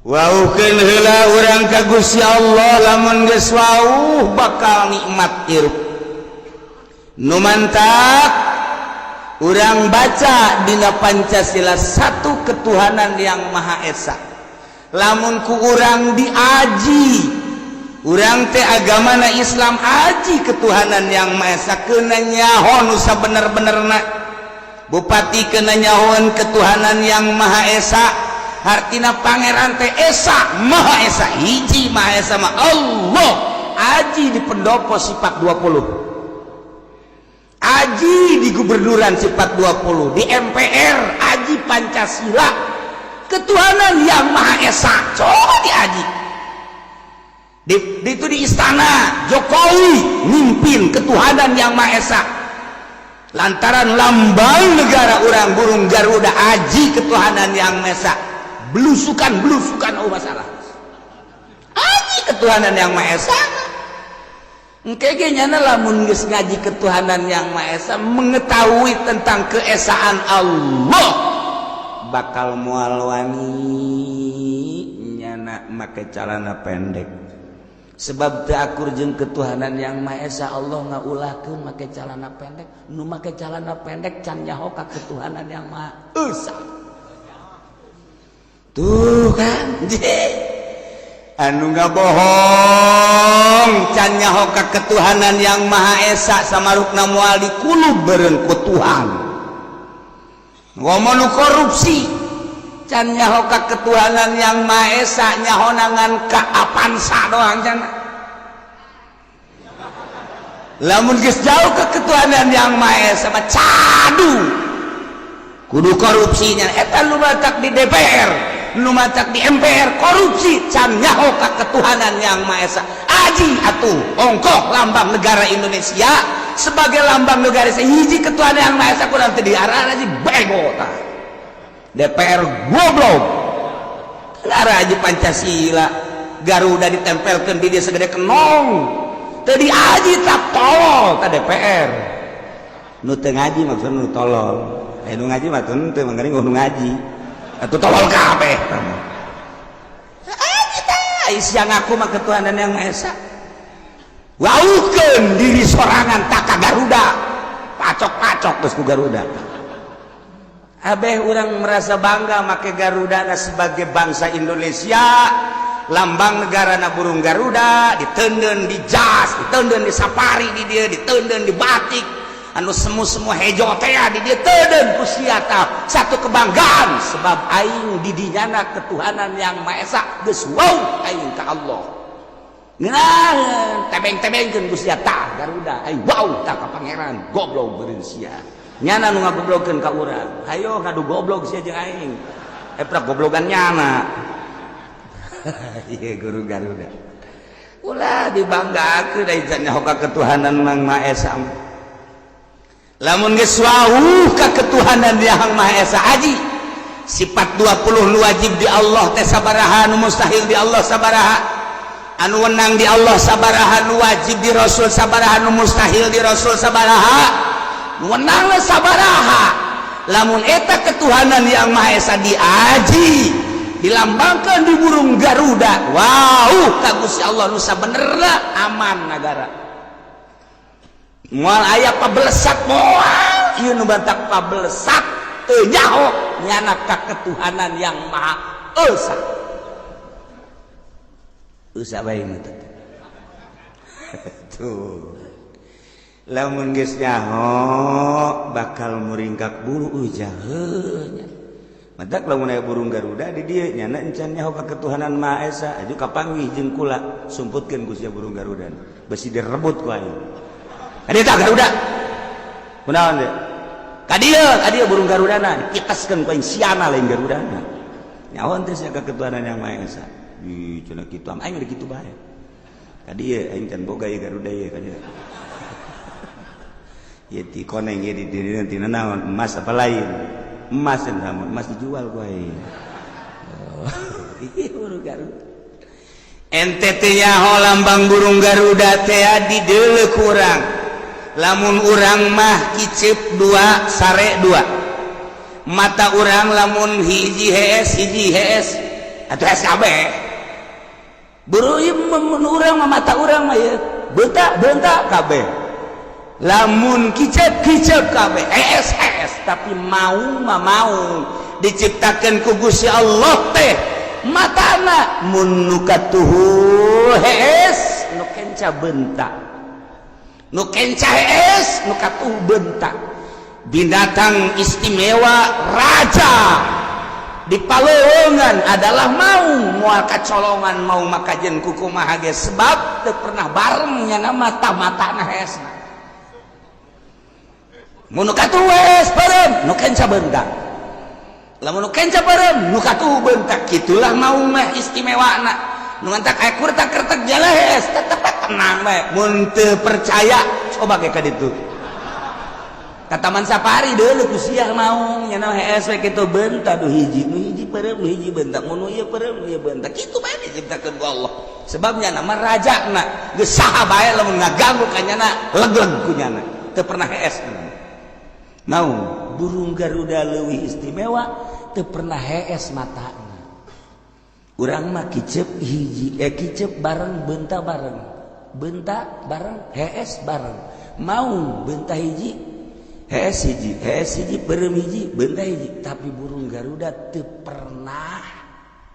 Wauhkeun heula urang ka Gusti Allah. Lamun geus wauh, bakal nikmat hirup. Nu mantak urang baca dina Pancasila satu, ketuhanan yang Maha Esa. Lamun ku urang diaji, urang teh agamana Islam, aji ketuhanan yang Maha Esa, kena nyaho nu sabener-benerna. Bupati kena nyahoan ketuhanan yang Maha Esa, hartina Pangeran teh Esa, Maha Esa, hiji Maha Esa mah Allah. Aji di pendopo sifat 20, aji di gubernuran sifat 20, di MPR aji Pancasila, ketuhanan yang Maha Esa. Coba diaji di itu, di istana Jokowi mimpin ketuhanan yang Maha Esa, lantaran lambang negara urang burung Garuda, aji ketuhanan yang Maha Esa. Belusukan belusukan, oh masalah, aji ketuhanan yang Maha Esa. Engke ge nyana lamun geus ngaji ketuhanan yang Maha Esa, mengetahui tentang keesaan Allah, bakal moal wani nyana make calana pendek, sebab teu akur jeung ketuhanan yang Maha Esa. Allah ngaulahkeun make calana pendek. Nu make calana pendek can nyaho ka ketuhanan yang Maha Esa. Tuh kan, anu ngabohong can nyaho ka ketuhanan yang Maha Esa, samarukna moal dikulub bareng ku Tuhan. Ngomong nu korupsi can nyaho ka ketuhanan yang Maha Esa, nyahona ngan ka Avanza doang can. Lamun geus jauh ke ketuhanan yang Maha Esa mah cadu kudu korupsinya. Eta nu matak di DPR, nu matak di MPR korupsi, can nyaho ka ketuhanan yang Maha Esa. Aji atuh ongkoh lambang negara Indonesia sebagai lambang negara hiji ketuhanan yang Maha Esa, kurang teu diarah aji. Bego tah DPR, goblok. Negara aji Pancasila, Garuda ditempelkan di dia segede kenong, teu diaji. Tak tolol ta DPR. Nu teu ngaji maksudna nu tolol. Eh, nu ngaji mah teu mangkaning nu ngaji atuh tolol kabeh. Aji tah sia ngaku mah ketuhanan yang Maha Esa, wauhkeun diri sorangan tak ka Garuda, pacok-pacok geus ku Garuda. Abeh urang merasa bangga make Garuda sebagai bangsa Indonesia, lambang negara na burung Garuda, ditenden di jas, ditenden di safari, di dia ditenden di batik anu semu-semu hejo teh, di dia tenden ku sia. Satu kebanggaan, sebab aing di dinyana ketuhanan yang Maha Esa geus wow aing ka Allah. Ngeunaheun tebeng-tebengkeun ku sia tah Garuda, aing wow tah ka Pangeran. Goblok beureun sia. Nyana nu ngagoblogkeun ka urang, hayo ngadu goblok sia jeung aing. Eh, prak goblogan nyana. Iya, guru Garuda ulah dibanggakeun da can nyaho ka ketuhanan Mang Maha Esa. Lamun geus wauh ka ketuhanan yang Maha Esa, aji sifat 20, nu wajib di Allah teh sabaraha, nu mustahil di Allah sabaraha, anu wenang di Allah sabaraha, nu wajib di Rasul sabaraha, nu mustahil di Rasul sabaraha, nu wenang sabaraha. Lamun eta ketuhanan yang Maha Esa diaji, dilambangkan di burung Garuda, wow ka Gusti Allah nu sabenerna, aman negara, moal aya pabelesak, moal. Ieu nu bantak pabelesak teu nyaho nyana ka ketuhanan yang Maha Esa. Esa bae mah tuh. Lamun geus nyaho bakal muringkak bulu ujahnya. Matak lamun aya burung Garuda di dieu, nyana encan nyaho ka ketuhanan Maha Esa, aju kapanggih jeung kula, sumputkeun ku sia burung Garuda, besi direbut ku aing. Ka dieu tah Garuda, kunaon teh? Ka dieu, ka dieu burung Garudana, dipitaskeun ku aing. Siana lain Garudana, nyaho teh sia ka ketuhanan yang Maha Esa. Ih, cenah kitu, am aing kitu bae. Ka dieu, aing can boga ieu Garuda ieu, ka dieu. Ieu ti koneng ieu di dieu tina naon, emas apa lain? Emas sama emas dijual ku aing. Oh, ieu burung Garuda. Ente teh nyaho lambang burung Garuda teh di deuleu kurang. Lamun urang mah kicep dua, sare dua mata urang, lamun hiji hees, hiji hees. Atuh hees kabeh. Buru ieu mun urang mah, mata urang mah ieu beunta beunta kabeh. Lamun kicep kicep kabeh, hees hees, tapi maung mah maung diciptakeun ku Gusti Allah teh matana mun nu katuhu hees, nu kenca beunta, nu kenca hees, nu katuhu beunta. Binatang istimewa, raja di paleuweungan adalah maung. Moal kacolongan maung makajen kukumaha ge, sebab teu pernah bareng nya mata matana heesna. Mun nu katuhu hees peureum, nu kenca beunta. Lamun nu kenca peureum, nu katuhu beunta. Kitulah maung mah istimewana. Nu mantak aya kurtak kertek jala hees, tetep tenang bae. Mun teu percaya, coba ge ka ditu ka Taman Safari deuleu ku sia maung nya hees we kitu, beunta nu hiji, nu hiji peureum, nu hiji beunta, mun nu ieu peureum, nu ieu beunta. Kitu bae diciptakeun ku Allah, sebabnya nama rajana geus saha bae lamun ngaganggu ka nyana, leg-leg ku nyana, teu pernah hees. Mau burung Garuda leuwih istimewa, teu pernah hees matana. Urang mah kicep hiji, eh, kicep bareng, beunta bareng, beunta bareng, hees bareng. Mau beunta hiji, hees hiji, hees hiji, peureum hiji, beunta hiji, tapi burung Garuda teu pernah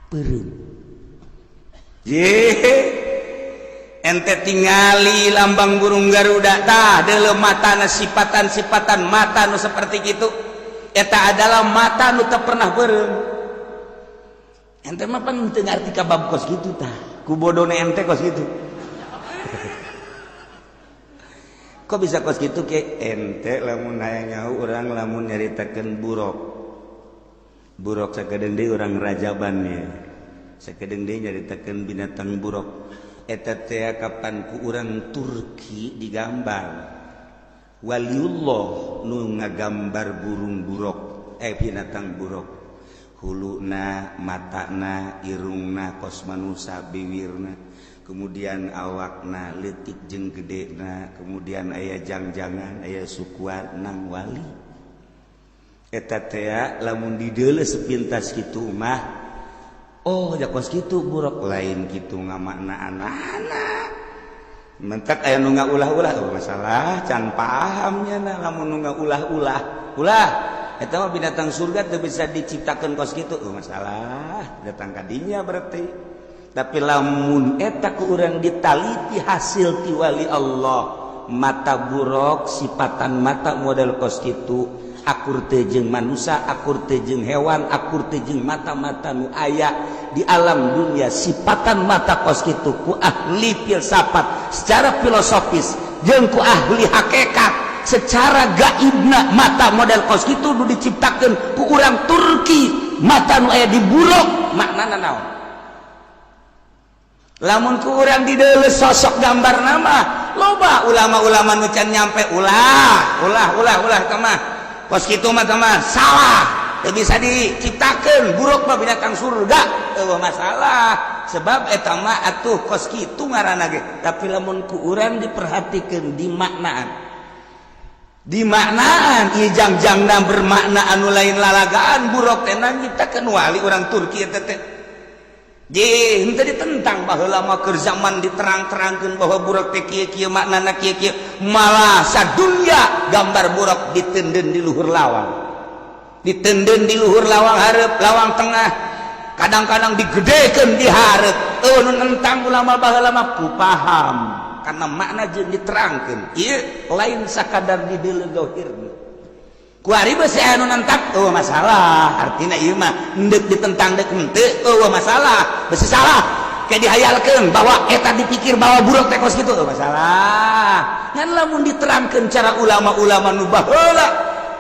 peureum. Ye, ente tingali lambang burung Garuda tah, deuleu matana, sipatan-sipatan mata nu seperti gitu, eta adalah mata nu teu pernah peureum. Ente mah pan teu ngarti ka bab kos kitu tah, ku bodone ente kos kitu. Kok bisa kos gitu ke ente? Lamun hayang nyaho, urang lamun nyaritakeun buruk, buruk sakedeung deui urang rajaban ya, sakedeung deui nyaritakeun binatang buruk eta teh kapan ku urang Turki digambar, waliullah nu ngagambar burung buruk, eh, binatang buruk, huluna, matana, irungna kos manusa, biwirna, kemudian awakna letik jeung gedena, kemudian aya jang-jangan, aya sukuan nang wali eta teh. Lamun dideuleu sepintas kitu mah, oh ya, kos kitu buruk, lain kitu ngamakna anak-anak. Mentak aya nu ngaulah-ulah, oh, masalah can pahamnya. Nah, lamun nu ngaulah-ulah, ulah eta mah binatang surga teu bisa diciptakeun kos kitu, oh, masalah datang kadinya berarti. Tapi lamun eta ku urang ditaliti hasil ti wali Allah, mata buruk sipatan mata model kos kitu, akur teu jeung manusia, akur teu jeung hewan, akur teu jeung mata-mata nu aya di alam dunia, sipatan mata kos kitu ku ahli filsafat secara filosofis jeung ku ahli hakikat secara gaibna, mata model kos kitu nu diciptakeun ku urang Turki, mata nu aya di buruk, maknana naon? Lamun ku urang dideuleu sosok gambar nama, loba ulama-ulama nu can nyampe, ulah ulah ulah ulah, mah kos kitu mah mah salah, teu bisa diciptakeun, buruk mah binatang surga. Eueuh masalah, sebab eta mah atuh kos kitu ngaranna ge. Tapi lamun ku urang diperhatikeun, dimaknaan, dimaknaan ieu jang-jangna bermakna anu lain lalagaan. Buruk teh nyiptakeun wali urang Turki eta teh. Ye, henteu ditentang baheula mah, keur zaman diterang-terangkeun bahwa buruk teh kieu-kieu maknana, kieu-kieu, malah sadunya gambar buruk diteundeun di luhur lawang, diteundeun di luhur lawang hareup, lawang tengah, kadang-kadang digedekeun di hareup. Eueuh nu nentang ulama baheula mah ku paham karena makna jeung diterangkeun ieu lain sakadar dideuleu zahirna. Kuari beusi anu nentang, eueuh masalah, artina ieu mah endek ditentang dek henteu, eueuh masalah, beusi salah kayak dihayalkeun bahwa eta dipikir bahwa buruk teh kos kitu, eueuh masalah. Ngan lamun diterangkeun cara ulama-ulama nu baheula,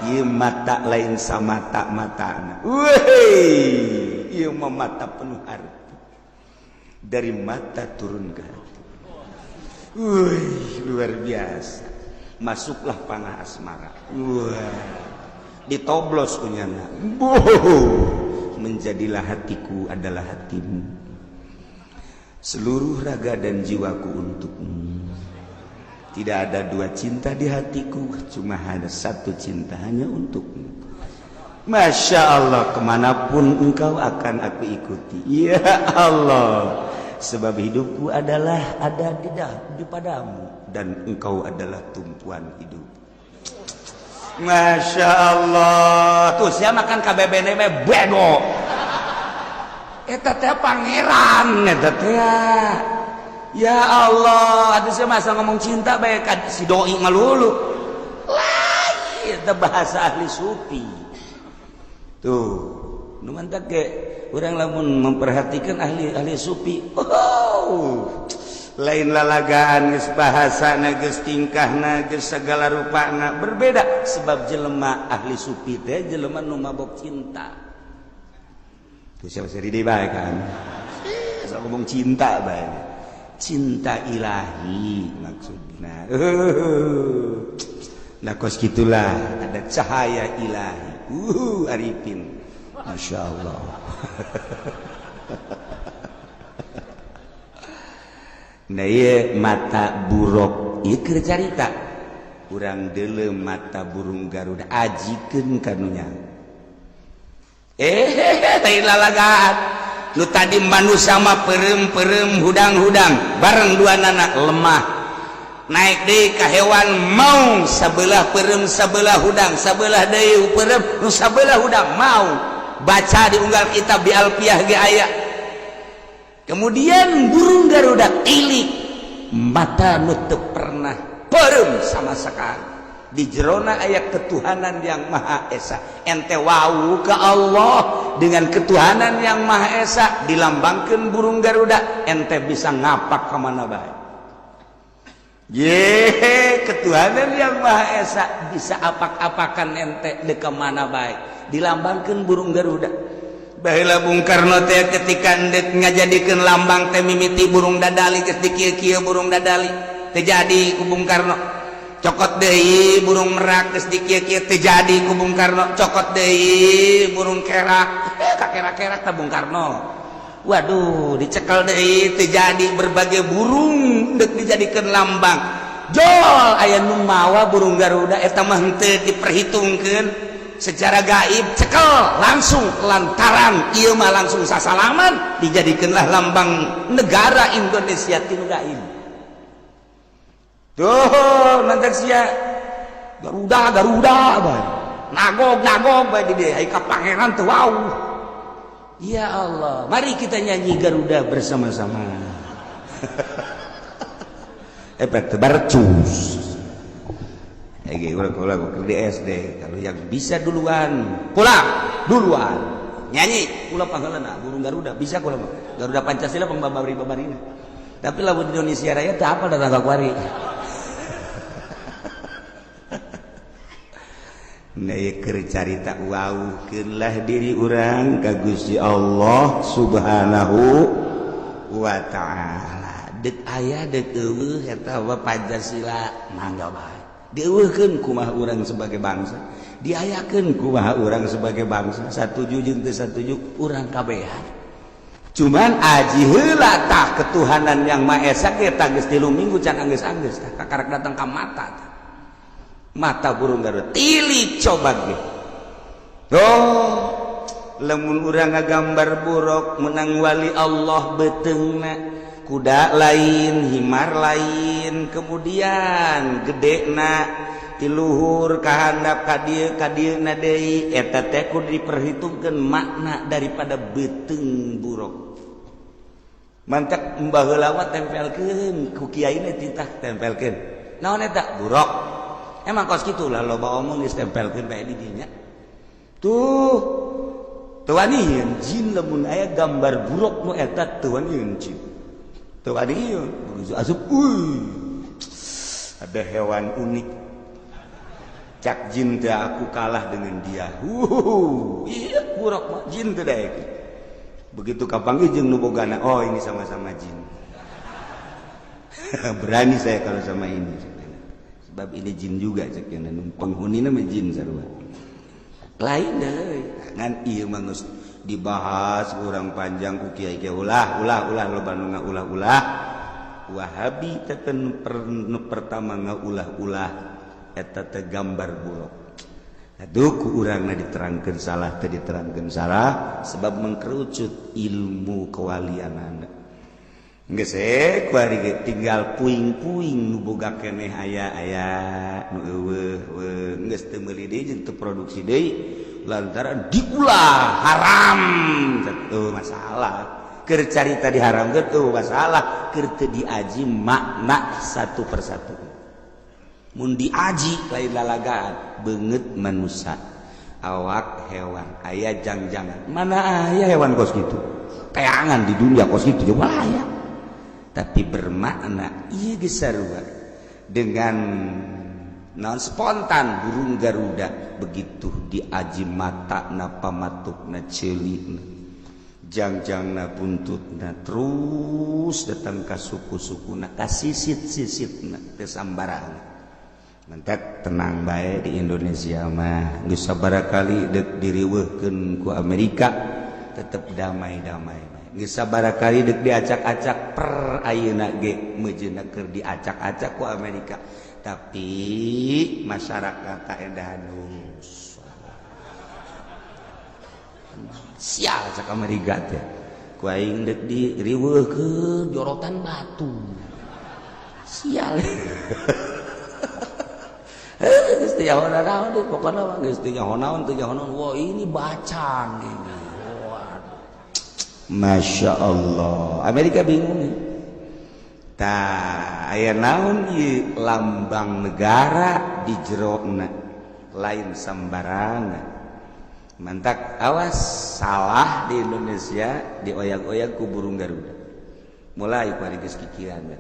ieu mata lain samata matana. Weh, ieu mah mata penuh arti, dari mata turun ke hati. Wih, luar biasa, masuklah panah asmara. Wah, ditoblos punyana. Menjadilah hatiku adalah hatimu, seluruh raga dan jiwaku untukmu. Tidak ada dua cinta di hatiku, cuma ada satu cinta hanya untukmu. Masya Allah, kemanapun engkau akan aku ikuti. Ya Allah, sebab hidupku adalah ada di padamu dan engkau adalah tumpuan hidup. Masya Allah, tuh siapa makan KBB bego. Eta teh pangeran eta teh. Ya Allah, aduh, saya masa ngomong cinta bae si doi ngalulu. Lain eta bahasa ahli sufi. Tuh, nu mantak ge urang lamun memperhatikan ahli-ahli sufi. Oh, lain lalagaan geus, bahasana geus, tingkahna geus, segala rupana berbeda, sebab jelema ahli sufi teh jelema nu mabok cinta. Tuh, siapa sih di bae kan? Eh, ngomong cinta bae. Cinta ilahi maksudna. Nah, kos gitulah, ada cahaya ilahi. Arifin. Masya Allah. Nah, iya, mata buruk ieu keur carita. Urang deuleu mata burung Garuda, ajikeun kanunya. Eh, lain lalagaan. Nu tadi manusia mah peureum-peureum, hudang-hudang, bareng dua nana lemah. Naik deui ka hewan, mau sabelah peureum, sabelah hudang, sabelah deui peureum, nu sabelah hudang mau. Baca di unggal kitab, di Alfiah ge aya. Kemudian burung Garuda tilik mata nu teu pernah peureum sama sekali. Di jerona aya ketuhanan yang Maha Esa. Ente wau ke Allah dengan ketuhanan yang Maha Esa dilambangkan burung Garuda, ente bisa ngapak ke mana bae. Ye, ketuhanan yang Maha Esa bisa apak-apakan ente de ke mana bae. Dilambangkan burung Garuda. Baheula Bung Karno teh ketika ndek ngajadikeun lambang teh mimiti burung dadali, geus dikieu-kieu burung dadali teu jadi ku Bung Karno. Cokot deui burung merak, geus dikieu-kieu teu jadi ku Bung Karno. Cokot deui burung kerak, ka kerak-kerak tah Bung Karno. Waduh, dicekel deui teu jadi. Berbagai burung ndek dijadikeun lambang. Jol aya nu mawa burung Garuda, eta mah henteu diperhitungkeun secara gaib, cekel langsung lantaran ieu mah langsung sasalaman, dijadikanlah lambang negara Indonesia tinu gaib. Tuh, nanti sia Garuda Garuda bae, nagog nagog bae di dieu, ai ka pangeran teu wau. Ya Allah, mari kita nyanyi Garuda bersama-sama. Efek barcus. Eh, ulah ulah di SD, kalau yang bisa duluan pulang duluan nyanyi kula panggalana burung Garuda bisa kula mah. Garuda Pancasila pembabari babarina. Tapi lamun Indonesia Raya teu apal, datang ka kuari. Nah, keur carita, waukeunlah diri urang ka Gusti Allah Subhanahu wa Ta'ala. Dek aya dek eueuh eta Pancasila, mangga bae. Dieuweuhkeun kumaha urang sebagai bangsa, diayakeun kumaha urang sebagai bangsa, satuju jeung teu satuju urang kabehan. Cuman aji heula tah ketuhanan yang Maha Esa ge tah geus 3 minggu can anggeus-anggeus tah, kakarak datang ka mata tah. Mata burung Garuda tilik coba ge. Oh, lamun urang ngagambar buruk menang wali Allah, beuteungna kuda lain, himar lain, kemudian gedena tiluhur kahandap ka dieu ka dieu na deui, eta teh kudu diperhitungkeun makna daripada beuteung buruk. Mantak baheula mah tempelkeun ku kiai teh, titah tempelkeun. Naon eta? Buruk. Emang kos kitu lah, loba omong geus tempelkeun bae di dinya. Tuh, teu waniheun jin lamun aya gambar buruk nu eta, teu waniheun jin. Teu waniheun, begitu asup, uy. Ada hewan unik. Cak jin teh, aku kalah dengan dia. Iya, buruk mah jin teh daek. Begitu kapanggih jeung nu bogana, oh, ini sama-sama jin. Berani saya kalau sama ini. Sebab ini jin juga cek yang penghuni nama jin sarua. Lain deh, ngan ieu mah geus dibahas kurang panjang ku kiai kiai, ulah ulah ulah loba nu ngaulah-ulah. Wahabi teh nu pertama ngaulah-ulah eta teh gambar buruk. Aduh, ku urangna diterangkeun salah teu diterangkeun salah, sebab mengkerucut ilmu kewalianana. Geus kuari ge tinggal puing-puing nu boga keneh, aya aya nu euweuh euweuh, geus teu meuli deui jeung teu produksi deui lantaran diulah haram. Teu masalah keur carita diharamkeun, euweuh masalah keur teu diaji makna satu persatu. Mun diaji lain lalagaan, beungeut manusia, awak hewan aya jang-jangan. Mana aya hewan kos gitu, teangan di dunia kos gitu coba aya, tapi bermakna. Iya geus sarua dengan non spontan burung Garuda, begitu diaji mata na, pamatukna, ceulina, jangjangna, buntutna, terus datang ka suku-sukuna, ka sisit-sisitna, teu sambarangan. Mentek tenang bae di Indonesia mah, geus sabaraha kali deuk diriweuhkeun ku Amerika tetep damai-damai bae. Geus sabaraha kali deuk diacak-acak, per ayeuna ge meujeuhna keur diacak-acak ku Amerika, tapi masyarakat tak edahanus sial. Cak Amerika teh, ku aing deuk diriweuhkeun jorotan batu, sial. Geus teu nyaho naon deh, pokona mah geus teu nyaho naon, teu nyaho naon. Wah, ini bacan ini. Waduh. Masya Allah, Amerika bingung nih. Tah, aya naon ieu lambang negara di jerona, lain sembarangan. Mantak awas salah di Indonesia dioyak-oyak ku burung Garuda. Mulai ku geus kikiran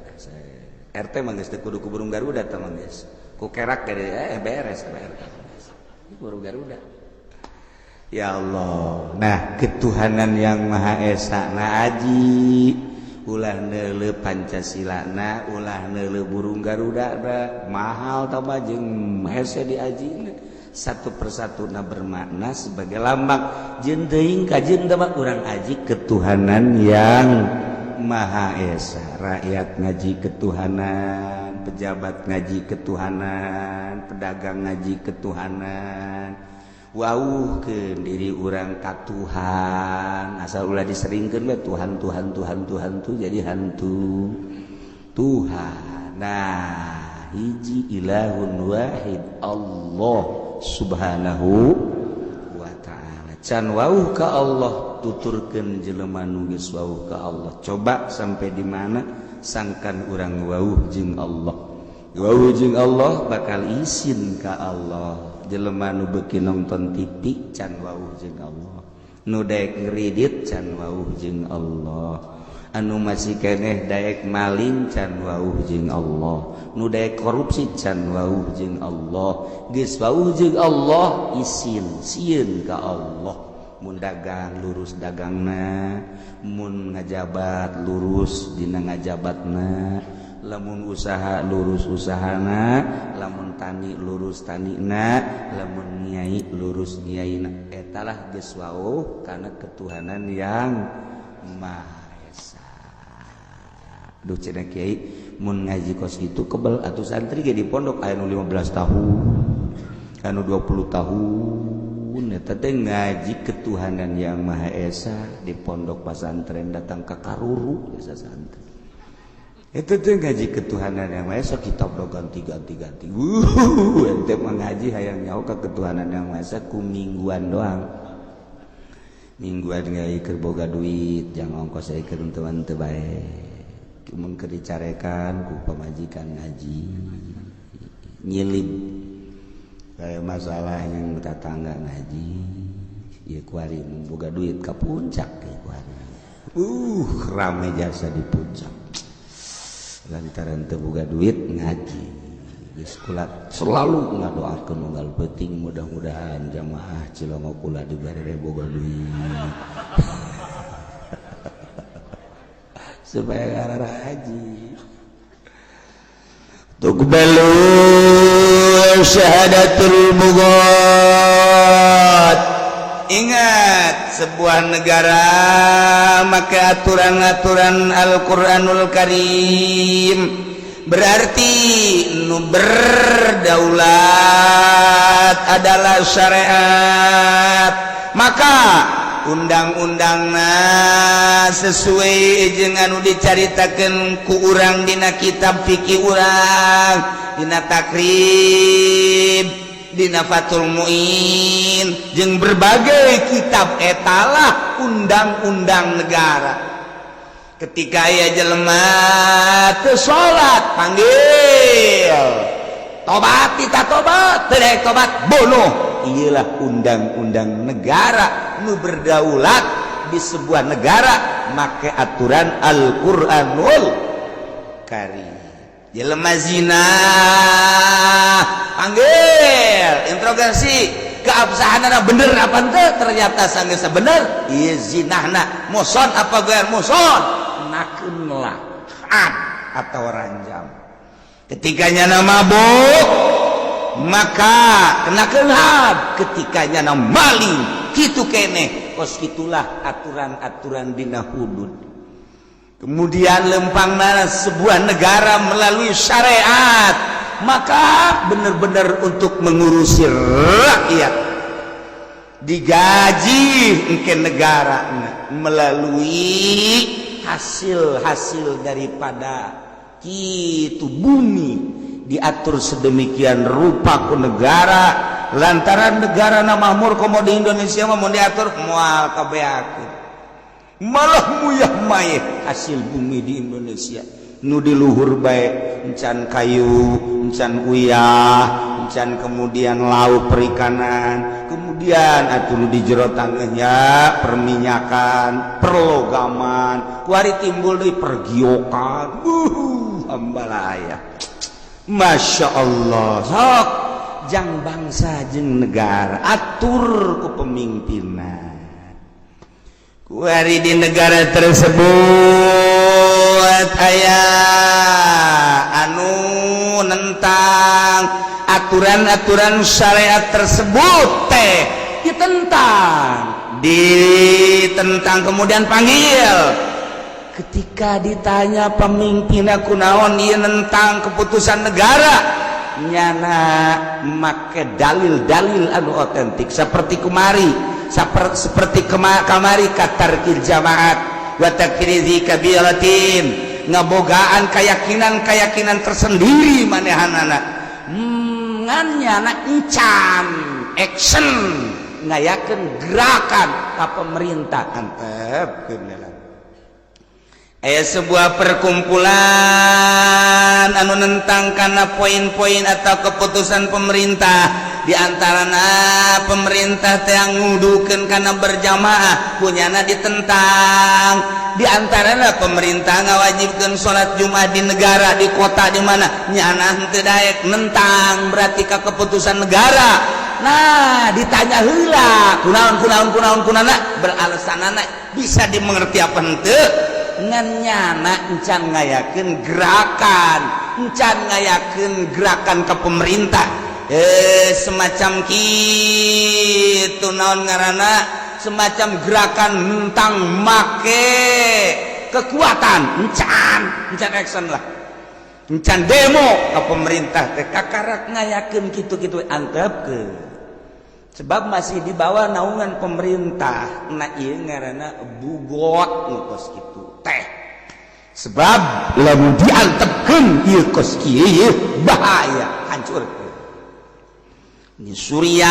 RT mah geus teu kudu ku burung Garuda tah mah, geus ku kerak dari beres RT burung Garuda. Ya Allah, nah, ketuhanan yang Maha Esa na aji, ulah neuleu Pancasila na, ulah neuleu burung Garuda na, mahal tambah jeung hese diaji satu persatu na, bermakna sebagai lambang. Jeung teuing kajeun mah urang aji ketuhanan yang Maha Esa. Rakyat ngaji ketuhanan, pejabat ngaji ketuhanan, pedagang ngaji ketuhanan. Wauhkeun diri urang ka Tuhan, asal ulah diseringkeun we Tuhan, Tuhan, Tuhan, Tuhan tuh jadi hantu Tuhan. Nah, hiji ilahun wahid, Allah Subhanahu wa ta'ala. Can wauh ka Allah, tuturkeun jelema nu geus wauh ka Allah. Coba sampai di mana sangkan urang wauh jeung Allah. Wauh jeung Allah bakal isin ka Allah. Jelema nu beuki nonton TV can wauh jeung Allah, nu daek ngeridit can wauh jeung Allah, anu masih keneh daek maling can wauh jeung Allah, nu daek korupsi can wauh jeung Allah. Geus wauh jeung Allah, isin sieun ka Allah. Mun dagang lurus dagangna, mun ngajabat lurus dina ngajabatna, lamun usaha lurus usahana, lamun tani lurus tanina, lamun nyai lurus nyaina, etalah geus wauh karena ketuhanan yang Maha Esa. Duh, cenah kiai, mun ngaji kos gitu kebel atuh santri ge di pondok aya nu 15 tahun, anu 20 tahun, eta teh ngaji ketuhanan yang Maha Esa di pondok pesantren, datang ke karuru biasa santri itu tuh ngaji ketuhanan yang Maha Esa. Kitab lo ganti ganti ganti. Ente mengaji hayang nyaho ke ketuhanan yang Maha Esa ku mingguan doang, mingguan nggak keur boga duit jangan ongkos saya keur teman teu bae, mun keur dicarekan ku pamajikan ngaji, nyilib kayak masalah yang tetangga ngaji. Ya kuari mun boga duit ka puncak ya kuari, rame jasa di puncak lantaran teu boga duit ngaji. Geus kula selalu ngadoakeun unggal peuting, mudah-mudahan jamaah Cilongok kula dibere boga duit supaya ngarara haji. Tuqbalu syahadatul bughat. Ingat, sebuah negara maka aturan-aturan Al-Qur'anul Karim. Berarti nu berdaulat adalah syariat, maka undang-undang sesuai jeung anu dicaritakeun ku urang dina kitab fikih urang, dina Taqrib, dina Fathul Muin jeung berbagai kitab. Etalah undang-undang negara. Ketika aya jelema teu salat, panggil, tobat, kita tobat, teu tobat, bunuh. Iyalah undang-undang negara nu berdaulat di sebuah negara make aturan Al-Qur'anul Karim. Jelema zina, panggil, interogasi keabsahanana, bener apa ente. Ternyata sanggeus bener ieu zinahna, muhson apa ghair muhson, kenakeun lah had atau ranjam. Ketika nyana mabuk, maka kenakeun had. Ketika nyana maling, kitu kene. Kos itulah aturan-aturan dina hudud. Kemudian lempang sebuah negara melalui syariat, maka benar-benar untuk mengurusi rakyat, digaji ke negara melalui hasil-hasil daripada itu bumi, diatur sedemikian rupa ku negara, lantaran negara makmur. Komo di Indonesia mah, mau diatur moal kabeakeun, malah muyah mayeh hasil bumi di Indonesia. Nu di luhur bae, encan kayu, encan uyah, encan kemudian laut, perikanan, kemudian atuh nu di jero taneuhnya, perminyakan, perlogaman, kuari timbul deui pergiokan. Ambalaya, Masya Allah. Sok jang bangsa jeung negara, atur ku pemimpinna. Kuari di negara tersebut aya anu nentang aturan-aturan syariat tersebut teh, ditentang, ditentang, kemudian panggil. Ketika ditanya pemimpin, kunaon dia nentang keputusan negara, nyana make dalil-dalil anu otentik seperti kemari, seperti kamari, katarkil jamaat wa takfiri kabiratin, ngabogaan keyakinan-keyakinan tersendiri manehanana, ngan nyana encan action ngayakeun gerakan ka pemerintah. Antep. Aya sebuah perkumpulan anu nentang karena poin-poin atau keputusan pemerintah, diantarana pemerintah yang ngudukeun karena berjamaah, punyana ditentang. Diantarana pemerintah ngawajibkan sholat Jumat di negara, di kota, di mana, nyana henteu daek, nentang berarti ke keputusan negara. Nah, ditanya heula, kunaon, kunaon, kunaon, kunaon, beralasanana bisa dimengerti apa henteu, ngan nyana encan ngayakeun gerakan, encan ngayakeun gerakan ke pemerintah, semacam kitu, naon ngaranna, semacam gerakan tentang make kekuatan, encan, encan action lah, encan demo ke pemerintah teh, kakarak ngayakeun kitu-kitu, antepkeun sebab masih di bawah naungan pemerintah. Nah, ieu ngaranna bughot nu kos kitu teh, sebab lamun diantepkeun ieu kos kieu, ieu bahaya, hancur. Di Suriah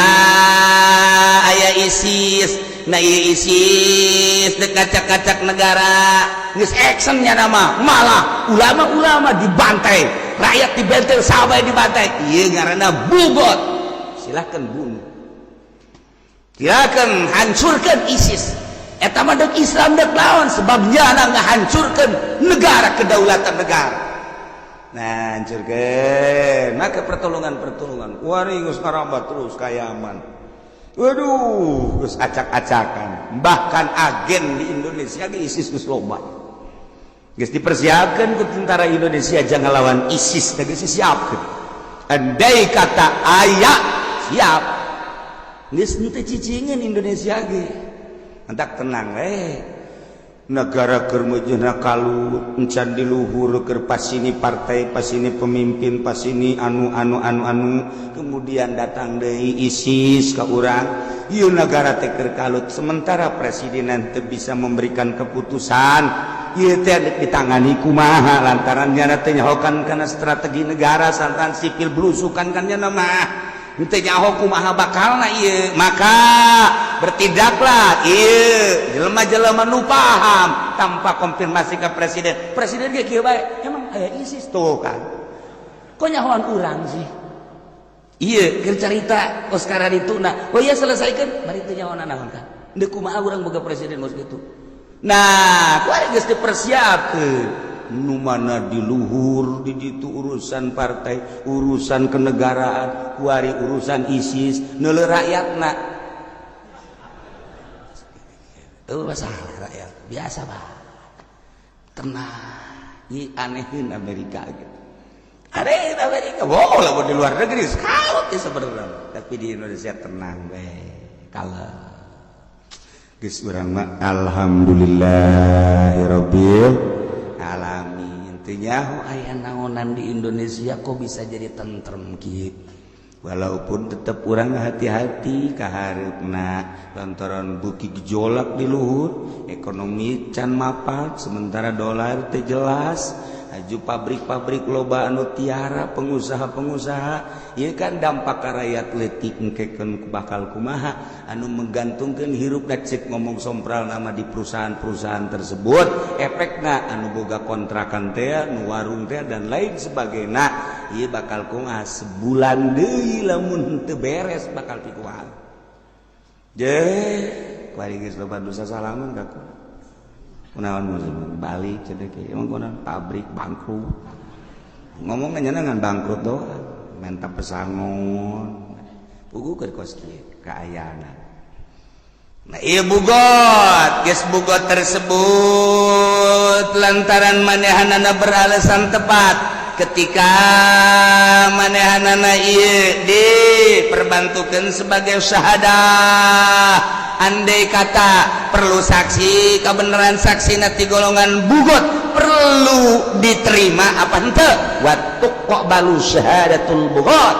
aya ISIS. Nah, ieu ISIS teu kacak-kacak negara geus actionnya nama, malah ulama-ulama dibantai, rakyat dibentel, sahabat dibantai. Ieu ngaranna bughot. Silahkan bunuh, silakan hancurkan ISIS. Eta mah dek Islam dek lawan, sebab nyana ngahancurkan negara, kedaulatan negara. Nah, hancurkan, maka pertolongan-pertolongan wari geus ngarambat terus ka Yaman. Waduh, geus acak-acakan, bahkan agen di Indonesia ge ISIS geus loba. Geus dipersiapkan ku tentara Indonesia jangan lawan ISIS, geus disiapkeun. Andai kata aya, siap. Geus henteu cicingeun Indonesia ge. Entak tenang we. Negara keur meujeuhna kalut, encan di luhur, keur pasini partai, pasini pemimpin, pasini anu anu anu anu. Kemudian datang deui ISIS ka urang. Ieu negara teh keur kalut, sementara presiden teu bisa memberikan keputusan. Ieu teh ditangani kumaha, lantaran nyana teh nyahokan kana strategi negara, lantaran sipil blusukan kan nyana mah teu nyaho kumaha bakalna ieu. Maka bertindaklah ieu jelema-jelema nu paham tanpa konfirmasi ke presiden. Presiden ge kieu bae, emang aya ISIS tuh kan, kok nyahoan urang sih? Iya, keur carita kos itu. Nah, oh iya, selesaikan bari teu nyahoan naon kan. Deuk kumaha urang boga presiden kos kitu? Nah, kuari geus dipersiapkeun nu mana di luhur di ditu urusan partai, urusan kenegaraan, kuari urusan ISIS neuleuh rakyatna. Tuh masalah rakyat biasa bah, tenang. Ieu anehin Amerika gitu. Aneh Amerika. Wow, lah di luar negeri kalut ya sebenarnya, tapi di Indonesia tenang we, kalau geus urang mah alhamdulillahirabbil alamin. Teu nyaho aya naonan di Indonesia kok bisa jadi tentrem kieu, walaupun tetap urang hati-hati kahareupna lantaran beuki gejolak di luhur, ekonomi can mapan, sementara dolar teu jelas, aju pabrik-pabrik loba anu tiara, pengusaha-pengusaha. Ieu kan dampak ka rakyat leutik engkekeun bakal kumaha anu menggantungkeun hirup cek ngomong sompral nama di perusahaan-perusahaan tersebut. Efekna anu boga kontrakan teh, nu warung teh, dan lain sebagainya. Ieu bakal kumaha sebulan deui lamun teu beres, bakal pikumaha je? Kuari geus loba dosa salaman ka kunaon balik cenah. Emang kunaon pabrik bangkrut, ngomong ngan bangkrut doang, menta pesangon pugu keur kos kieu kaayana. Nah, ieu bughot geus bughot tersebut lantaran manehanana beralasan tepat ketika manehanana ieu diperbantukan sebagai syahadah. Andai kata perlu saksi, kebenaran saksi nanti golongan bughot perlu diterima apa henteu? Wa tuqbalu syahadatul bughot,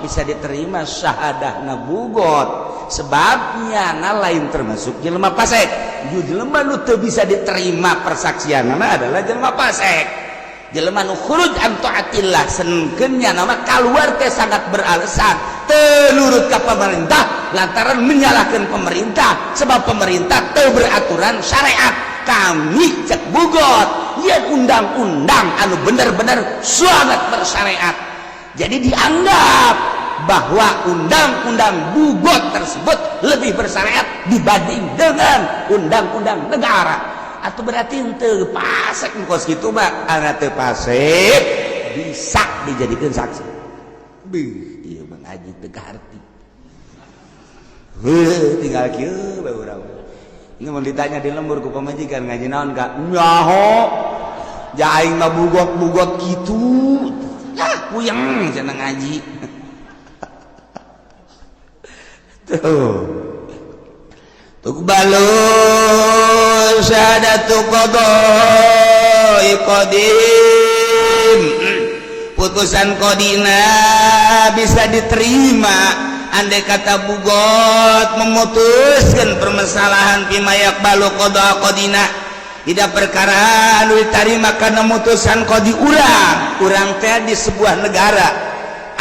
bisa diterima syahadah na bughot, sebabnya na lain termasuk jelema fasik. Jelema nu teu bisa diterima persaksianana adalah jelema fasik, jelema nu khuruj an taatillah. Senkeunnya nama keluar teh sangat beralasan, teu nurut ka pemerintah lantaran menyalahkan pemerintah, sebab pemerintah teu beraturan syariat. Kami cek bughot yen undang-undang anu bener-bener sangat bersyariat. Jadi dianggap bahwa undang-undang bughot tersebut lebih bersyariat dibanding dengan undang-undang negara, atau berarti teu fasik kos gitu mah. Anak teu fasik bisa dijadikan saksi. Beuh, ieu mah ngaji teu kaharti. Heuh, tinggal kieu bae urang. Ini mau ditanya di lembur ku pamajikan, ngaji naon kak? Nyaho ja aing mah bughot-bughot kitu. Ah, puyeng cenah ngaji. Tuh. Tuqbalu syahadatu qada'i qadim, putusan qadina bisa diterima andai kata bughot memutuskan permasalahan fima yaqbalu qada qadina, tidak perkara anu diterima karena mutusan qadi urang. Urang teh di sebuah negara,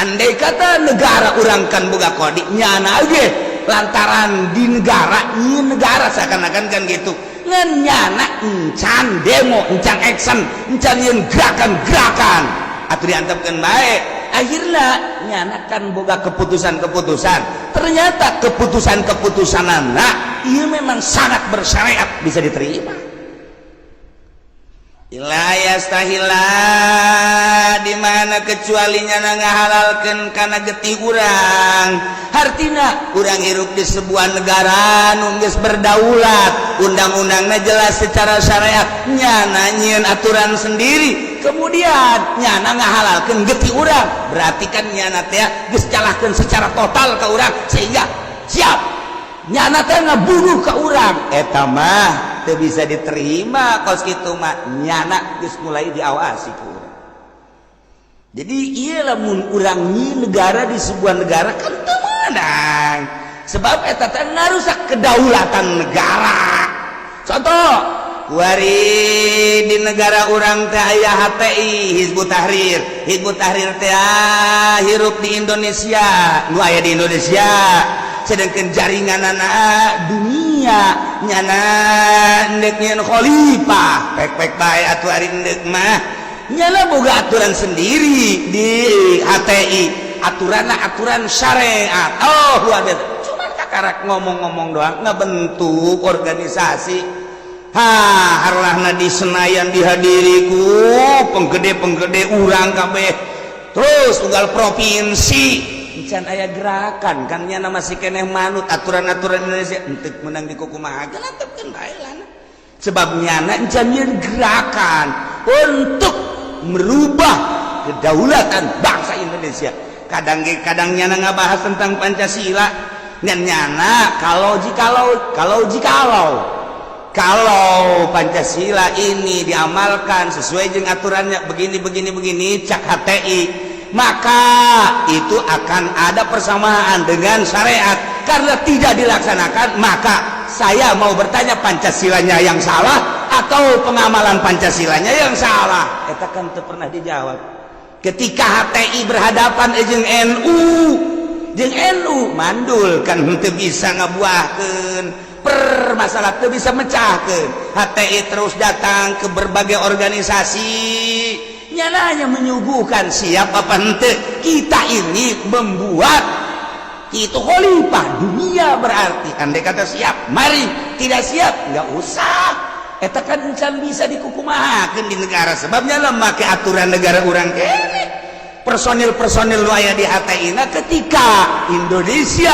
andai kata negara urang kan boga qadi, nyana ge lantaran di negara ini negara seakan-akan kan gitu, ngan nyana encan demo, encan action, encan yeun gerakan-gerakan atau diantepkeun baik. Akhirnya nyana kan boga keputusan-keputusan. Ternyata keputusan-keputusan anak iya memang sangat bersyariat, bisa diterima. Illa yastahilla, di mana kecualinya na ngahalalkeun kana getih urang. Hartina urang hirup di sebuah negara nu geus berdaulat, undang-undangnya jelas secara syariat, nyana nyieun aturan sendiri, kemudian nyana ngahalalkeun getih urang, berarti kan nyana teh geus calahkeun secara total ke urang, sehingga siap Nyana teh ngabunuh ka urang, eta mah teu bisa diterima. Kos kitu mah nyana geus mulai diawasi ku urang. Jadi iya, lamun urang negara di sebuah negara kan teu meunang, sebab eta teh ngarusak kedaulatan negara. Contoh, kuari di negara urang teh aya HTI, Hizbut Tahrir. Hizbut Tahrir teh hirup di Indonesia, nu aya di Indonesia, sedangkan jaringan anak dunia. Nyana ndek nyieun khalifah, pek-pek bae atuh ari ndek mah. Nyana boga aturan sendiri di HTI, aturan aturan syariat. Oh, luar biasa, cuman kakarak ngomong-ngomong doang, ngebentuk organisasi. Ha, harlahna di Senayan dihadiri ku penggede-penggede urang kabeh, terus unggal provinsi. Encan aya gerakan kan, nyana masih keneh manut aturan-aturan Indonesia. Henteu menang di kumaha, antepkeun bae lah, sebab nyana encan nyieun gerakan untuk merubah kedaulatan bangsa Indonesia. Kadang kadang nyana ngabahas tentang Pancasila, dan nyana kalau jikalau kalau jikalau kalau Pancasila ini diamalkan sesuai dengan aturannya begini begini begini, cak HTI, maka itu akan ada persamaan dengan syariat. Karena tidak dilaksanakan, maka saya mau bertanya, Pancasilanya yang salah atau pengamalan Pancasilanya yang salah? Eta kan teu pernah dijawab. Ketika HTI berhadapan jeung NU, jeung NU mandul kan, henteu bisa ngabuahkeun per masalah, teu bisa mecahkeun. HTI terus datang ke berbagai organisasi, nyana hanya menyuguhkan siap apa henteu kita ini membuat itu khalifah dunia. Berarti andai kata siap, mari. Tidak siap, nggak usah. Eta kan encan bisa dikukumahakeun di negara, sebabnya lemah ke aturan negara urang kene. Personil-personil nu aya di HTI na, ketika Indonesia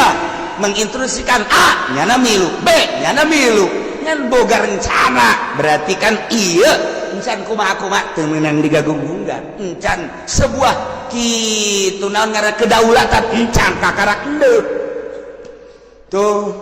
menginstruksikan A, nyana milu, B, nyana milu, ngan boga rencana. Berarti kan iya, encan kumaha kumaha teu meunang digagunggugan. Encan sebuah kitu, naon ngaran, kedaulatan encan kakarak endeuh tuh.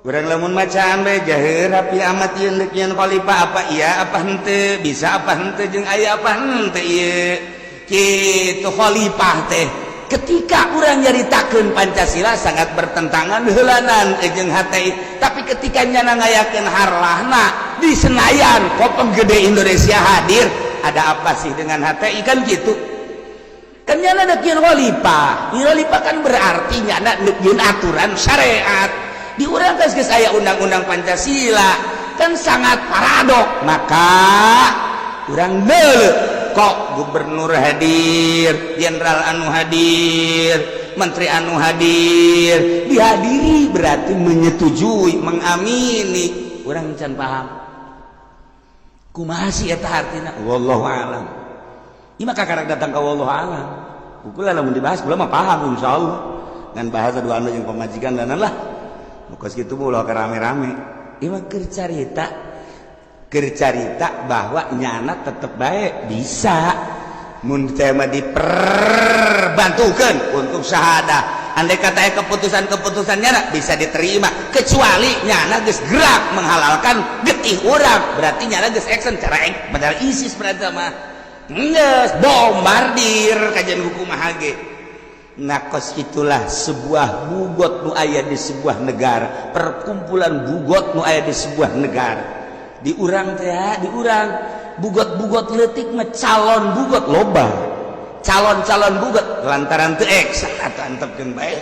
Urang lamun macaan bae jaheur rapi amat ieu deuk nyieun khalifah, apa iya apa henteu, bisa apa henteu, jeung aya apa henteu ieu kitu khalifah teh. Ketika urang nyaritakeun Pancasila sangat bertentangan heulanan jeung HTI, tapi ketika nyana ngayakeun harlahna di Senayan, kok penggede Indonesia hadir, ada apa sih dengan HTI? Kan gitu kan. Nyana deuk nyieun khalifah. Khalifah kan berarti nyana deuk nyieun aturan syariat. Di urang geus geus aya undang-undang Pancasila, kan sangat paradok. Maka urang deuleu, kok gubernur hadir, jenderal anu hadir, menteri anu hadir, dihadiri berarti menyetujui, mengamini. Urang can paham kumaha sih eta artina, wallahu alam. Ieu mah kakarak datang ka wallahu alam. Kula lamun dibahas, kula mah paham insyaallah, ngan bahasa dua anu jeung pamajikan dan lah. Kos kitu mah ulah rame-rame. Ieu mah keur carita, keur carita bahwa nyana tetep baik bisa mun tema diperbantukan untuk syahadah. Andai kata keputusan-keputusan nyana bisa diterima, kecuali nyana geus gerak menghalalkan getih urang, berarti nyana geus action cara cara ISIS. Berarti mah geus bombardir kajian hukum hage. Nah, kos itulah sebuah bugot nu aya di sebuah negara, perkumpulan bugot nu aya di sebuah negara. Di urang teh, di urang bugot-bugot leutik mah, calon bugot loba, calon-calon bugot lantaran teu eksak atau antepkeun bae,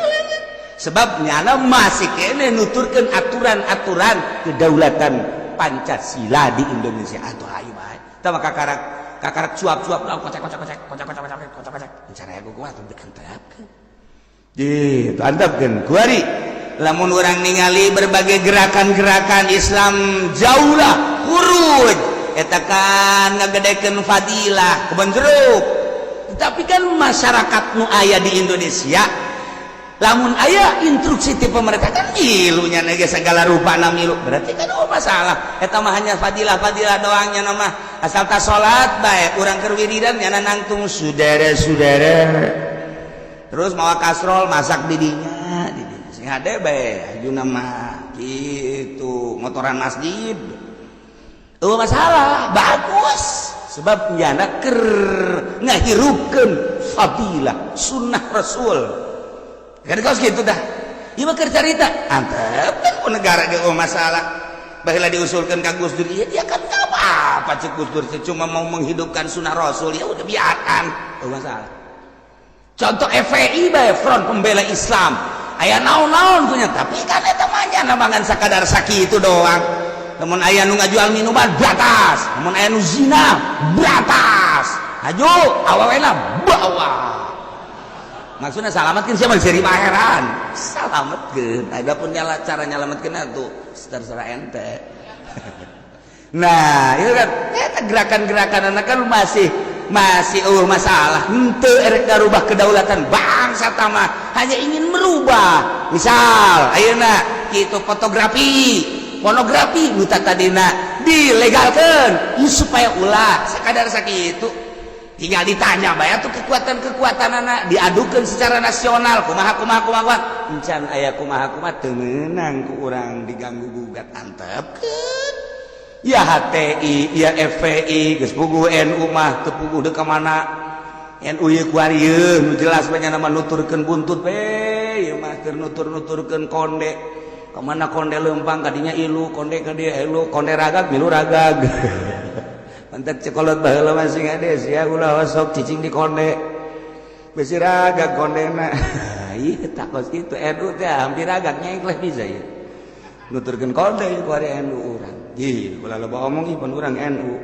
sebab nyana masih kene nuturkeun aturan-aturan kedaulatan Pancasila di Indonesia. Atau ayo bae tah mah kakarak kakarak cuap-cuap, kocek kocek kocek kocek kocek kocek kocek kocek, cara kumaha tuh diantepkeun gitu, antepkeun. Kuari lamun urang ningali berbagai gerakan-gerakan Islam jauhlah khuruj, eta kan ngagedekeun fadilah Kebon Jeruk. Tapi kan masyarakat nu aya di Indonesia, lamun aya instruksi ti pemerintah kan milunya nege segala rupa milu. Berarti kan oh masalah, eta mah hanya fadilah-fadilah doangnya nama. Asal tak salat bae, urang keur wiridan nyana nangtung saudara-saudara, terus mawa kasrol masak didinya, di dinya sing Hade bae ajuna mah kitu motoran masjid. Oh, masalah bagus sebab nyana ker ngahirupkeun fadilah sunnah Rasul kan kaos gitu dah. Ieu mah keur carita antep kan ku negara ge. Oh, masalah baheula diusulkeun ka Gus Dur, iya dia kan nggak apa-apa. Cek Gus Dur cuma mau menghidupkan sunnah Rasul, ya udah biarkan. Oh, masalah contoh FPI bae, Front Pembela Islam, aya naon-naon punya, tapi kan eta mah nya mangan sakadar sakitu doang. Namun aya nu ngajual minuman batas, namun aya nu zina batas, aju awawena bawa. Maksudnya salamatkeun siapa seri heran salamatkeun. Adapun nyala cara nyalamatkeun tuh terserah ente. Nah, itu kan eta gerakan-gerakan anak kan masih masih, oh, masalah henteu erek ngarubah kedaulatan bangsa tama, hanya ingin merubah. Misal ayeuna kitu fotografi pornografi nu tadina dilegalkan ya, supaya ulah sekadar sakitu. Tinggal ditanya bae tuh kekuatan-kekuatan anak diadukan secara nasional kumaha kumaha kumaha kumaha, encan aya kumaha kumaha, teu meunang ku urang diganggu gugat. Antepkeun ya HTI ya FPI geus puguh. NU mah teu puguh deuk ka mana. NU ieu kuari ieu nu jelas banyak nama nuturkeun buntut we ieu mah, keur nutur-nuturkeun konde. Kemana konde lempang kadinya ilu konde, ka dieu ilu konde, ragag milu ragag. Mantak cekolot baheula masing ades ya ulah sok cicing di konde, besi ragag kondena. Ih, takos kitu NU teh hampir ragag nyengkleh bisa ya nuturkeun konde kuari NU urang. Ih, ulah loba omong ih, pun urang NU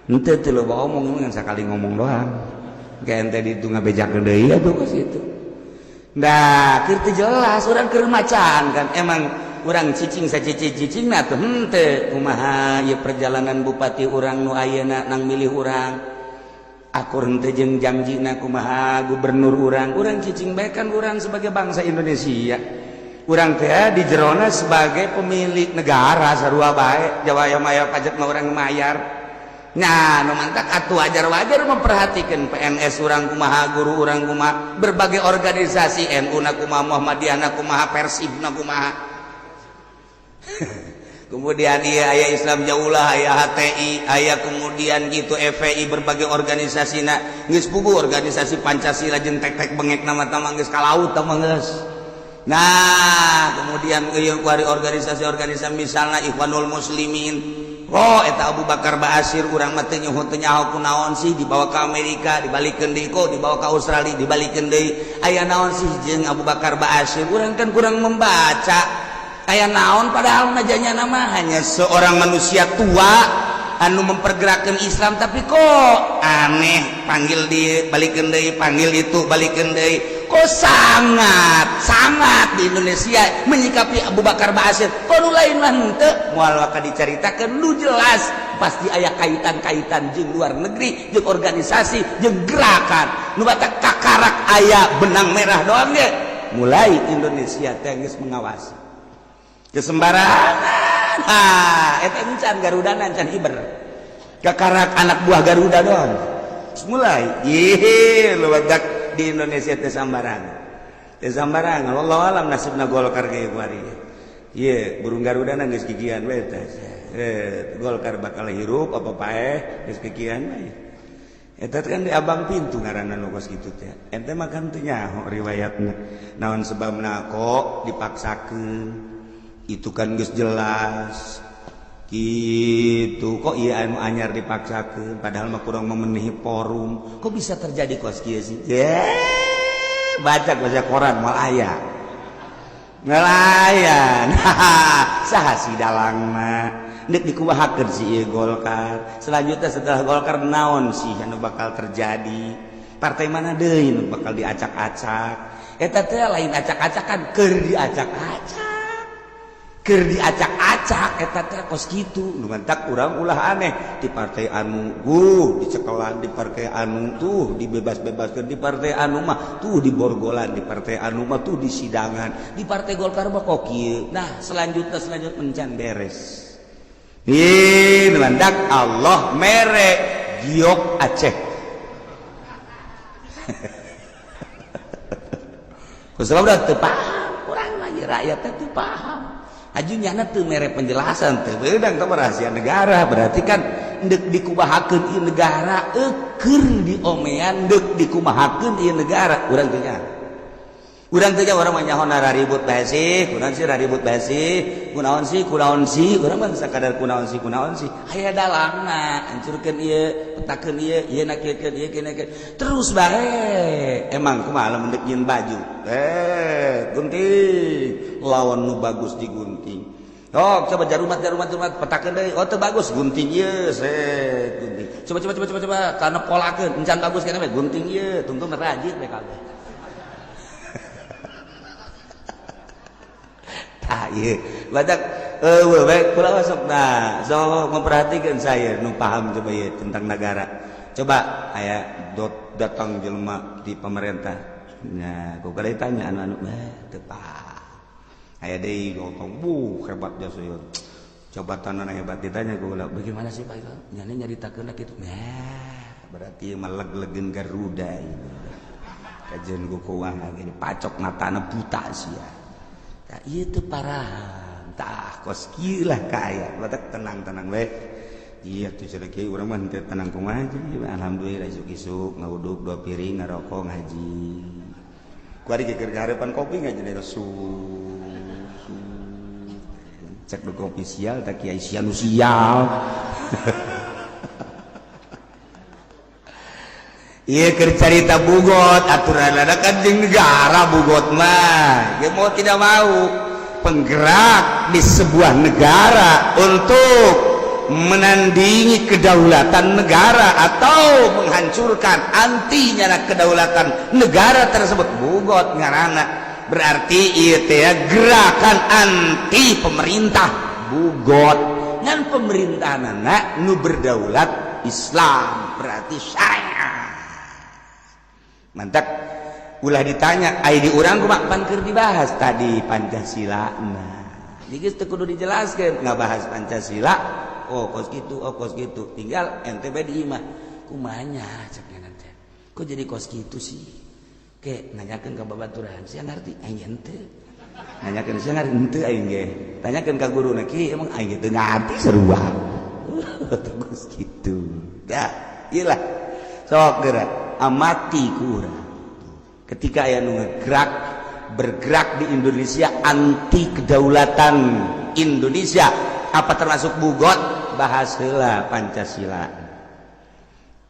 henteu teu loba omong, ngan sakali ngomong doang kayak ente ditu ngabejakeun deui atuh kos kitu. Nah, keur teu jelas urang keur macan kan emang urang cicing sacicing-cicing. Nah, tuh henteu kumaha ieu perjalanan bupati urang nu ayeuna nang milih urang akur henteu jeung jangjina, kumaha gubernur urang, urang cicing bae. Kan urang sebagai bangsa Indonesia, urang teh di jerona sebagai pemilik negara sarua bae. Jawa aya maya pajak mah urang mayar. Nah, nu mantak atuh wajar-wajar memperhatikan PNS urang kumaha, guru urang kumaha, berbagai organisasi NU na kumaha, Muhammadiyah na kumaha, Persib na kumaha. Kemudian iya aya Islam Jaulah, aya HTI, aya kemudian gitu FPI, berbagai organisasi na geus puguh. Organisasi Pancasila jeung tek-tek bengek nama tama geus ka laut tama geus. Nah, kemudian ieu kuari organisasi-organisasi misalnya Ikhwanul Muslimin. Oh, eta Abu Bakar Ba'asyir urang mah teu nyaho, teu nyaho kunaon sih dibawa ke Amerika, dibalikeun deui, kok dibawa ke Australia, dibalikeun deui. Aya naon sih jeung Abu Bakar Ba'asyir? Urang kan kurang membaca aya naon, padahal najanya nama hanya seorang manusia tua anu mempergerakkan Islam, tapi kok aneh panggil di balikeun deui, panggil itu balikeun deui. Kok sangat sangat di Indonesia menyikapi Abu Bakar Ba'asyir, kok nu lain mah henteu? Moal waka dicaritakeun nu jelas pasti aya kaitan-kaitan jeung luar negeri, jeung organisasi, jeung gerakan. Nu batak kakarak aya benang merah doang ge mulai Indonesia teh geus mengawasi kesembarangan. Ah, eta encan Garuda, encan hiber, kakarak anak buah Garuda doang mulai. Ih, lu batak di Indonesia teh sambarangan teh sambarangan. Wallahu alam nasibna Golkar ge kuari. Ieu burung Garuda na geus gigian we teh. Eh, Golkar bakal hirup apa paeh, geus gigian we. Eta kan di abang pintu ngaranna nu kos kitu teh. Ente mah kan teu nyaho riwayatna naon sebabna kok dipaksakeun. Itu kan geus jelas gitu kok iya anu anyar dipaksakeun, padahal mah kurang memenuhi forum. Kok bisa terjadi kos kieu sih? Yeah, baca baca koran moal aya ngelayan. Saha si dalangna, ndek dikumahakeun si ieu Golkar? Selanjutnya setelah Golkar naon sih anu bakal terjadi? Partai mana deui nu bakal diacak-acak? Eta teh lain acak-acakan, keur diacak-acak, keur diacak-acak eta teh kos kitu. Nu mantak urang ulah aneh di partai anu dicekelan, di partai anu tuh dibebas-bebaskeun, di partai anu mah tuh diborgolan, di partai anu mah tuh disidangan, di partai Golkar mah kok kieu. Nah, selanjutnya selanjutnya encan beres. Ih, nu mantak Allah mere giok Aceh. Kusabab udah teu paham urang mah. Rakyatnya tuh paham. Aju nyana teu mere penjelasan, teu beudang teh rahasia negara. Berarti kan deuk dikumahakeun ieu negara, eukeun diomean, deuk dikumahakeun ieu negara. Urang teu nyaho, urang teu nyaho. Urang mah nyaho raribut bae sih, kunaon sih raribut bae sih, kunaon sih, kunaon sih. Urang mah sakadar kunaon sih, kunaon sih. Aya dalangna, hancurkeun ieu, petakeun ieu, ieu nakeun ieu, kene terus bae. Emang kumaha lamun deuk nyieun baju, gunting, lawan nu bagus digunting. Oh, coba jarumat, jarumat, jarumat, petakeun deui. Oh, teu bagus, gunting ieu, set, gunting. Coba, coba, coba, coba, coba, kana polakeun encan bagus kana we, gunting ieu, tungtung rajin we kabeh. Tah ieu badak eueuh bae kula masuk. Nah, sok memperhatikan saya nu paham coba ieu tentang negara. Coba aya dot datang jelema di pemerintah. Nah, ku kali tanya anu-anu teu paham. Aya deui ngomong, "Bu, hebat jasa ieu. Jabatan hebat." Ditanya ku kula, "Bagaimana sih, Pak, itu?" Nyane nyaritakeun kitu. Nah, berarti mah leg-legen Garuda ini. Kajian ku kumaha gini, pacok matana buta sia. Tah ieu teu paraham. Tah kos kieu lah kaaya. Batak tenang-tenang we. Iya tuh cenah kieu, urang mah henteu tenang kumaha. Alhamdulillah, isuk-isuk ngauduk dua piring, ngarokok, ngaji. Ku ari keur ngarepan kopi ngaji rasul. Cek nu kopi sial tak kiai sia nu sial. Iya, keur carita bugot aturan ada kan jeung negara. Bugot mah ya mau tidak mau penggerak di sebuah negara untuk menandingi kedaulatan negara atau menghancurkan anti nyana kedaulatan negara tersebut, bugot ngaranna. Berarti ieu teh gerakan anti pemerintah, bugot. Ngan pemerintahanana nu berdaulat Islam, berarti syariah. Mantap, ulah ditanya ai di urang kumaha, pan keur dibahas tadi Pancasila. Nah, geus teu kudu dijelaskeun ngabahas Pancasila. Oh, kos gitu, oh, kos gitu. Tinggal ente bae di imah kumanya cek nanti, kok jadi kos gitu sih? Ke nanyakeun ka babaturan, sia ngarti, aing henteu. Nanyakeun, sia ngarti henteu? Aing ge tanyakeun ka guruna, "Ki, emang aing teu ngarti sarua terus gitu?" Ya iyalah, sok geura amati ku urang. Ketika aya nu ngegerak, bergerak di Indonesia anti kedaulatan Indonesia, apa termasuk bugot? Bahas heula Pancasila.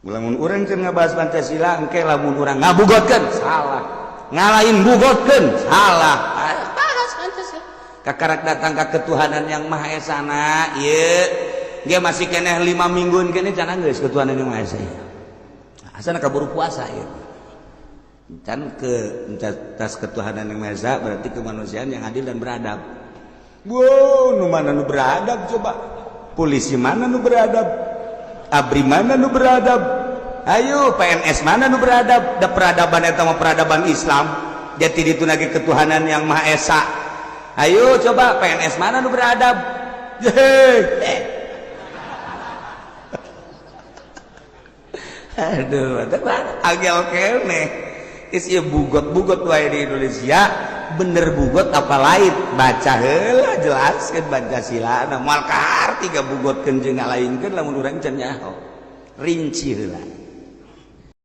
Lamun urang keur ngabahas Pancasila engke, lamun urang ngabugotkeun salah, ngalain bugotkeun salah. Bahas Pancasila, kakarak datang ka ketuhanan yang Maha Esa na ieu dia masih keneh 5 mingguan kene can geus ketuhanan yang Maha Esa ieu. Asana kaburu puasa ieu can ke tas ketuhanan yang Maha Esa, berarti kemanusiaan yang adil dan beradab. Wow, nu mana nu beradab coba? Polisi mana nu beradab? ABRI mana nu beradab? Ayo, PNS mana nu beradab? Da peradaban eta mah peradaban Islam. Jadi itu lagi ketuhanan yang Maha Esa. Ayo coba, PNS mana nu beradab? Hehe. Aduh, agel keneh. Geus ieu bugot-bugot wae di Indonesia, bener bugot apa lain? Baca heula, jelaskeun Pancasila. Nah, moal kaharti gabugotkeun jeung ngalainkeun lamun urang can nyaho. Rinci heula.